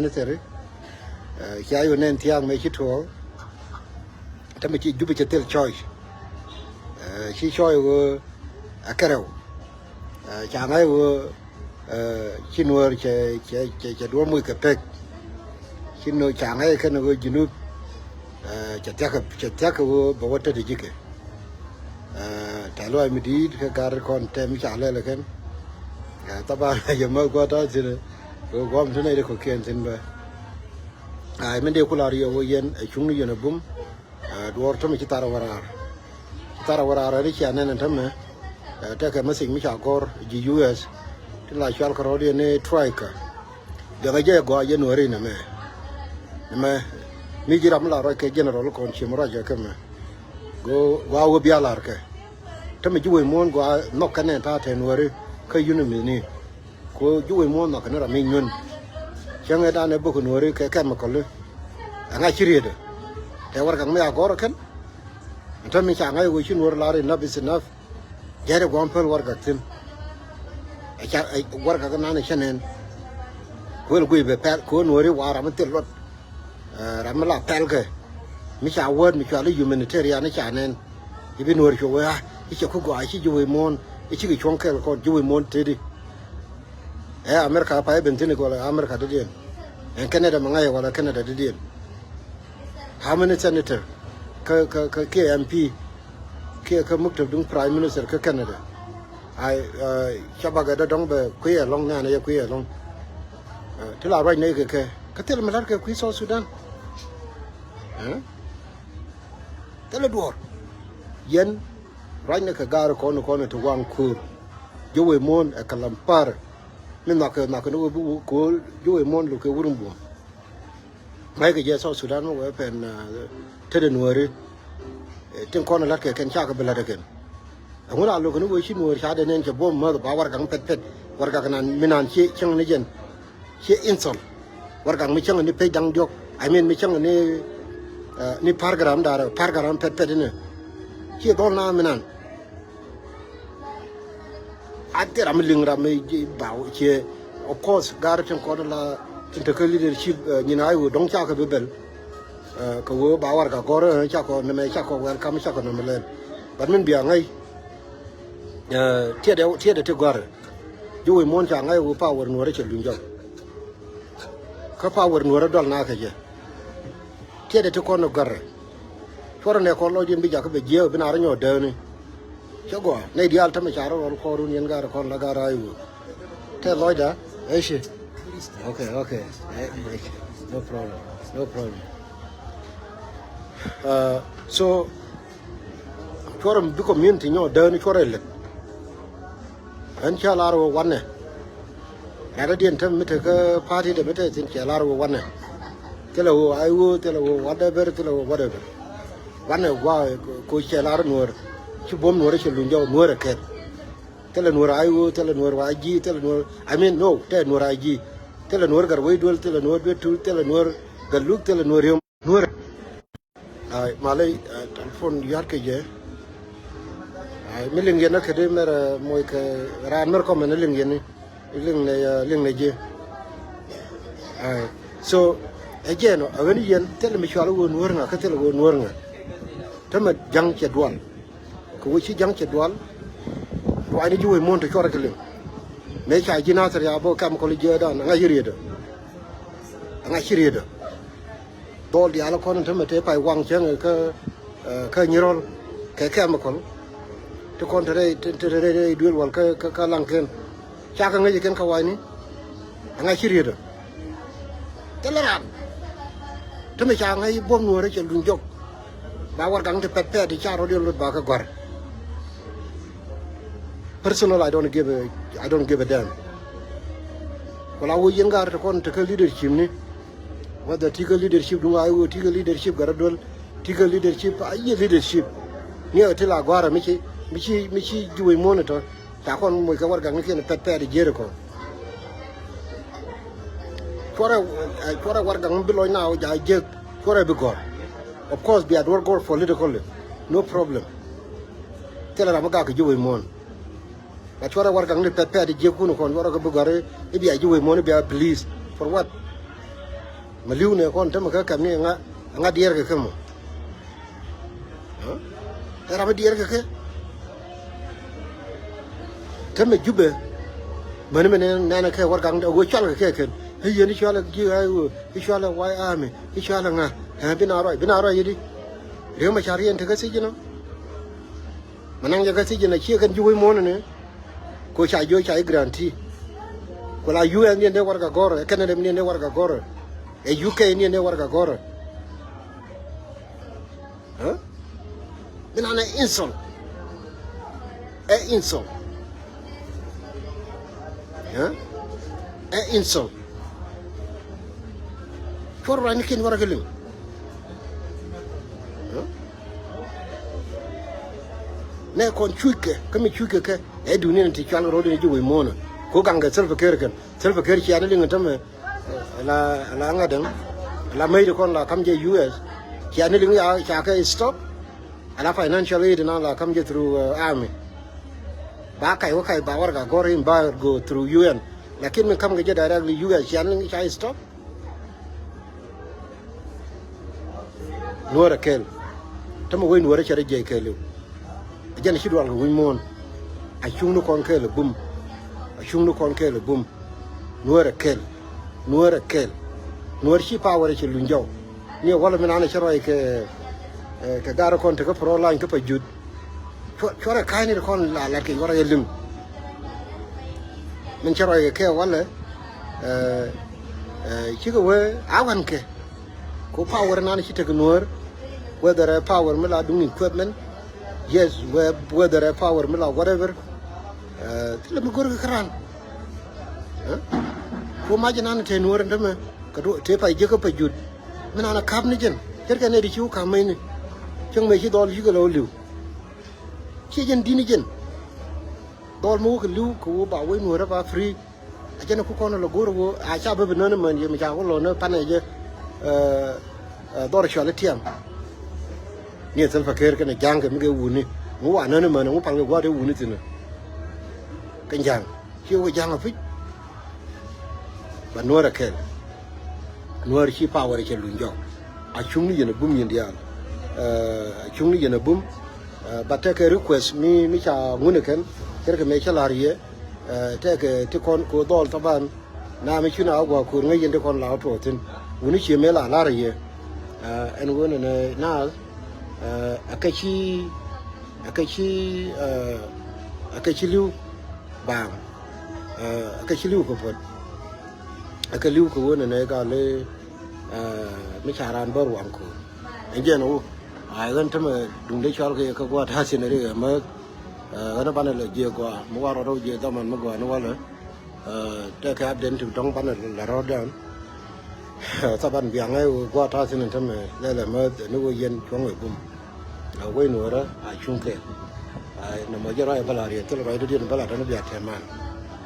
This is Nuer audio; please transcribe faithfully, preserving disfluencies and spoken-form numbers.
Ni theri. Cia yɔ nɛn thia̱a̱ŋ mëë ci tuɔɔk. Tämɛ ci Jubɛ cɛ thil cɔɔc. Ci cɔɔc ɣöö a kärɛw. Ca ŋa̱c ɣöö ci Nuäär cɛ cɛ cɛ duɔ̱ɔ̱r moc kɛ pek. Ci Nuäär ca ŋa̱c kɛn ɣöö Junub cɛ thia̱k cɛ thia̱k ɣöö bɛ wä tet ji̱ kɛ. Tɛ̈th lɔaac mi di̱i̱t kä gat kɔn tɛm ca lɛl kɛn. Thaban yɛ mäth gua̱a̱th ta̱a̱ thi̱n. Kɛ gua̱a̱m ti nɛy ti kɔ̱kiɛn thi̱n bä. Ay min dee ku lar yɛ wä yɛn ɛ cuŋni yɛn ɛ bum. Duɔɔr tämɛ ci thar ɛ wä raar. Ci thar ɛ wä raar ɛ ri cia nɛn ɛ tämɛ. Tekɛ message mi ca gɔr ji̱ U S. Ti la cual kɛ rɔɔdiɛn ni Troika. Liɛŋɛ jɛ gɔaa jɛ Nuääri nɛmɛ. Nɛmɛ mi ji̱ ram mi la ruac kɛ general kɔn ci mi ruac kɛ kɛ mɛ. Gɔaa wä bia lar kɛ. Tämɛ ji̱ wec muɔ̱ɔ̱n gɔaa nhɔk kɛn nɛ ta̱a̱ tɛ Nuääri kä yun mi ni. Ko ji̱ wec muɔ̱ɔ̱n nhɔk kɛn ram mi nyuän. Cäŋ ɛ danɛ bok Nuääri kɛ chemical. Ɛŋa ci rietdɛ. Tɛ warɛgak mi a gɔr kɛn. Tämɛ ca ŋa̱c wec ci Nuäär lar enough is enough. Jɛɛt ɛ gua̱a̱m päl warɛgak thi̱n. Ɛ ca warɛgak nan ɛ cä nɛn. Kuël guiy bɛ pɛl ko̱n Nuääri wa ram mi thil luɔt. Ram mi la pɛlkɛ mi ca word mi cual i̱ humanitarian i̱ ca nɛn. I̱ bi Nuäär cuɔ wee a i̱ cɛ ku gɔaa i̱ ci ji̱ wec muɔ̱ɔ̱n i̱ cikɛ cuɔ̱ŋ kɛl kɔn ji̱ wec muɔ̱ɔ̱n teti. Ɛ America pay ben thi̱n i̱ gɔl ɛ America dädiɛn. Ɛn Canada mi ŋa̱c ɛ wala Canada dädiɛn. How many senator kä kä kä kiɛ M P kiɛ kä muktab duŋ prime minister kä Canada. Ay ca bakɛ dɔ̱dɔ̱ŋ bɛ kui̱ ɛlɔ̱ŋ nɛ̈ɛ̈n ɛ yɛ kui̱ ɛlɔ̱ŋ. Ti la ruac nɛy kɛ kɛ kä thil mi la̱t kɛ kui̱ South Sudan. Thilɛ duɔ̱ɔ̱r. Yɛn ruacnɛ kɛ gaari kɔn kɔn ti waŋ ko̱o̱r. Ji̱ wec muɔ̱ɔ̱n ɛ kɛ lam pa̱a̱r. Mi nhɔakɛ nhɔakɛ ni wee bi ko̱o̱r ji̱ wec muɔ̱ɔ̱n lo̱kɛ wurun buɔ̱ɔ̱m. Ŋa̱ckɛ jɛ South Sudan mi wee pɛn tetdɛ Nuääri. Tin kɔn la̱t kɛ kɛn cakɛ bi la̱t ɛ kɛn. Ɛŋu la lo̱k ni wee ci Nuäär ca dee nɛn cɛ buɔ̱m mäth ba warɛgak mi pɛt pɛt warɛgak nan mi nan ci cäŋ ni jɛn. Ci insult. Warɛgak mi cäŋ ni pec da̱ŋ diɔ̱k. I mean mi cäŋ ni ni program darɛ program pɛt pɛt inɛ. Ci dhɔl na mi nan. A ti ram mi liŋ ram mi ba ciɛ. Of course gar tin kɔn la tin tekä leadership nyin a iwä dɔ̱ŋ cakɛ bi bɛl. Kɛ wee ba warɛgak gɔr cakɔ nɛmɛ cakɔ welcome cakɔ nɛmɛ lɛl. But min bia ŋäc. Tiɛtdɛ tiɛtdɛ ti gɔ̱a̱rɛ. Ji̱ wec muɔ̱ɔ̱n ca ŋa̱c wee power Nuäärä cɛ luny jɔk. Kä power Nuäärä dual na kɛ jɛ. Tiɛtdɛ ti kɔn gɔ̱a̱rɛ. Cuɔrɛ nɛ kɔn lɔcdiɛn bi jakä bɛ jiääk bi na rɔ nyɔɔt dääni. Cä gɔaa nɛy diaal tämɛ ca rɔ rɔl kɔɔrun yɛn gaarɛ kɔn la gaarɛ a iwä. Tɛ lɔcda ɛ ci. Okay, okay. No problem. No problem. So cuɔrɛ mi bi community nyɔɔt dääni cuɔrɛ lät. Ɣän cä lar wä wanɛ. Rat dädiɛn täm mi tekä party dɛ mi te thi̱n cɛ lar wä wanɛ. Thilɛ wä a iwä thilɛ wä whatever thilɛ wä whatever. Wanɛ gua ko cɛ lar Nuäär. Ci buɔ̱m Nuäär cɛ luny jɔk Nuäär ɛ kɛl. Thilɛ Nuäär a iwä thilɛ Nuäär wa ji̱ thilɛ Nuäär. I mean no tɛ Nuäär a ji̱. Thilɛ Nuäär gat wec duel thilɛ Nuäär duet tuut thilɛ Nuäär gat luk thilɛ Nuäär yom. Nuäär. Ay malɛ telephone yar kɛ jɛ. Ay mi liŋ yɛn kä dee mɛrɛ moc kɛ raan mɛr kɔmɛ ni liŋ yɛn ni liŋ nɛ liŋ nɛ jɛ. Ay so ɛ jɛ nɔ a ɣän yɛn thilɛ mi cual wä Nuäär ŋa kä thilɛ wä Nuäär ŋa. Tämɛ ja̱ŋ cɛ dual. Kɛ wä ci ja̱ŋ cɛ dual. Ruacni ji̱ wec muɔ̱ɔ̱n te cuɔrɛ kɛ liŋ. Mëë ca ji̱ Nathir ya bä kɛm kɔl jiäädan aŋa ci rietdä. Aŋa ci rietdä. Dhɔl diaal kɔn in tämɛ te pay waŋ cäŋ kä kä nyirɔl kɛ chemical. Ti kɔn te rɛy te rɛy duel wal kä kä laŋken. Cakɛ ŋäc kɛn kä wa̱i̱ni. Aŋa ci rietdä. Thilɛ ran. Tämɛ ca ŋäc buɔ̱m Nuäärä cɛ luny jɔk. Ba warɛgak ti pɛt pɛt ti ca rɔ̱diɛn lot ba kä gɔ̱a̱r. Personal I don't give a I don't give a damn. Wala wä yɛn gaar ti kɔn ti kä leadership ni. Whether ti kä leadership duŋ a iwä ti kä leadership gat rɔ duel ti kä leadership a yiëë leadership. Ni ɛ ti la gɔ̱a̱rä mi ci mi ci mi ci ji̱ wec muɔ̱ɔ̱n itɔ. Ca kɔn moc kɛ warɛgak ni kiɛn pɛt pɛt jier ikɔ. Cuɔrɛ cuɔrɛ warɛgak mi bi lɔc na wä ja jiek cuɔrɛ bi gɔ̱r. Of course bia duɔr gɔ̱r politically. No problem. Thilɛ ram mi gak kɛ ji̱ wec muɔ̱ɔ̱n. Ba cuɔrɛ warɛgak ni pɛt pɛt jiek kun kɔn cuɔrɛ kɛ bi gɔ̱r i̱ bia ji̱ wec muɔ̱ɔ̱n i̱ bia please for what? Mɛ li̱w nɛ kɔn tämɛ kä kɛm ni ŋa, ŋa diɛɛr kɛ kɛ mɔ. Ɛ ram mi diɛɛr kɛ kɛ. Tämɛ Jubɛ. Mäni mɛ nɛn nɛn kɛ warɛgak ni ɣöö cual kɛ kɛ kɛn. I̱ yɛn i̱ cual ji̱ ɣa̱c ɣöö i̱ cual ɛ White Army i̱ cual ɛ ŋa. Ɛ bi na ruac bi na ruac i̱di. Riek Machar yɛn tekä thiec inɔ. Mɛ naŋ jɛ kä thiec inɔ ciɛ kɛn ji̱ wec muɔ̱ɔ̱n inɔ. Ko ca jiö ca i̱ guarantee. Ku la U S ni ɛn dee warɛgak gɔ̱rä, ɛ Canada mi ni ɛn dee warɛgak gɔ̱rä. Ɛ U K ni ɛn dee warɛgak gɔ̱rä. Ɛ? Min an ɛ insult. Ɛ insult. Ɛ? Ɛ insult. Cuɔr ruacnikiɛn warɛgak liŋ. Ɛ? Nɛ kɔn cuc kɛ, kä mi cuc kɛ kɛ, ɛ dunia ni ti cual kɛ ro̱d ni ji̱ wec muɔ̱ɔ̱n. Ko gaŋ kɛ Salva Kiir kɛn. Salva Kiir ciani liŋ tämɛ. Ala, ala ŋa̱t ɛn. Ala mec ti kɔn la kam jɛ U S. Ciani liŋ ya ca kɛ stop. Ala financial aid na la kam jɛ through, uh, army. Ba kac wä kac ba warɛgak gɔ̱r in ba go through U N. Lakin mi kam kɛ jɛ directly U S ciani liŋ ca stop. Nuäär ɛ kɛl. Tämɛ wec Nuäär ɛ cɛ rɔ jiɛc kɛɛliw. Ɛ jɛn ɛ ci dual kɛ wi̱c muɔ̱ɔ̱n. A cuŋni kɔn kɛɛl ɛ bum. A cuŋni kɔn kɛɛl ɛ bum. Nuäär ɛ kɛl. Nuäär ɛ kɛl. Nuäär ci power ɛ cɛ luny jɔw. Ni ɛ walɛ min an ɛ cɛ ruac kɛ, eh, kɛ gar kɔn tekä pro line kä pa jut. Cuɔ, cuɔrɛ ka̱ny ni ti kɔn la lat kɛ cuɔrɛ yɛ liŋ. Min cɛ ruac kɛ kɛ walɛ, eh, eh, cikɛ wee a wankɛ. Ko power nan ci tek Nuäär, whether ɛ power mi la duŋ equipment, yes, whe-, whether ɛ power mi la whatever, eh, thilɛ mi go̱rkɛ käran. Eh? Ko mac nan te Nuäär ɛn tämɛ, kɛ duɔ, te pay jiäkä pa jut. Mi nan a kap ni jɛn, ce̱tkɛ nɛ di ci wä kap mec ni. Cäŋ mec ci dhɔl cikɛ lɛ wä li̱w. Ciɛ jɛn di̱t ni jɛn. Dhɔl mi wä kɛ li̱w kɛ wä ba wec Nuäärä ba free. A jɛn ku kɔn lɔ go̱r wä a ca bä bi nän män yɛ mi ca wä lɔ ni panɛ jɛ, eh, eh, dhɔr cual i̱ tiam. Ni ɛ Salva Kiir kɛnɛ ja̱a̱ŋ kɛ mi kɛ wuni. Ŋu wa nän män ŋu pal kɛ gua̱a̱th i̱ wuni thi̱n. Kɛ ja̱a̱ŋ. Ciɛ wä ja̱a̱ŋ a pi̱c. Ba Nuäär ɛ kɛl. Nuäär ci power cɛ luny jɔk. A cuŋni yɛn a bum yɛn diaal. Eh, a cuŋni yɛn a bum. Eh, ba tekɛ request mi, mi ca ŋun ɛ kɛn. Kɛr kɛ mɛ cä la̱r yɛ. Eh, tekɛ ti kɔn ko dhɔl thaban. Na mi cu na a gua ko̱r ŋäc yɛn ti kɔn la wä tuɔɔk thi̱n. Wuni cie mëë la la̱r yɛ. Eh, ɛn wen ɛn, eh, naath. Eh, a kɛ ci, a kɛ ci, eh, a kɛ ci li̱w. Baaŋ. Eh, a kɛ ci li̱w kɛ puɔ̱t. A kɛ li̱w kɛ wen ɛn, eh, gal, eh, mi ca raan bär waŋ ko̱r. Ɛn jɛn wu. Ay ɣän tämɛ duŋdɛ cɔl kɛ yɛ kä gua̱a̱th ta̱a̱ thi̱n ri ɛmääth. Ɣän banɛ lɛ jiɛ gɔaa mi war rɔt rɛw jiɛ dhaman mi gɔaa ni walɛ. Tekɛ update ti dɔ̱ŋ banɛ lɛ rɔ̱dan. Thaban biaŋɛ gua̱a̱th ta̱a̱ thi̱n tämɛ lɛlɛ määth ni wä yɛn cuɔ̱ŋ ɛ bum. Wec Nuäärä a cuŋ kɛ. Nɔmɔ jɛ ruac bä la riɛt thil ruac dɔ̱diɛn bä la tɔ̱ni bia tɛman.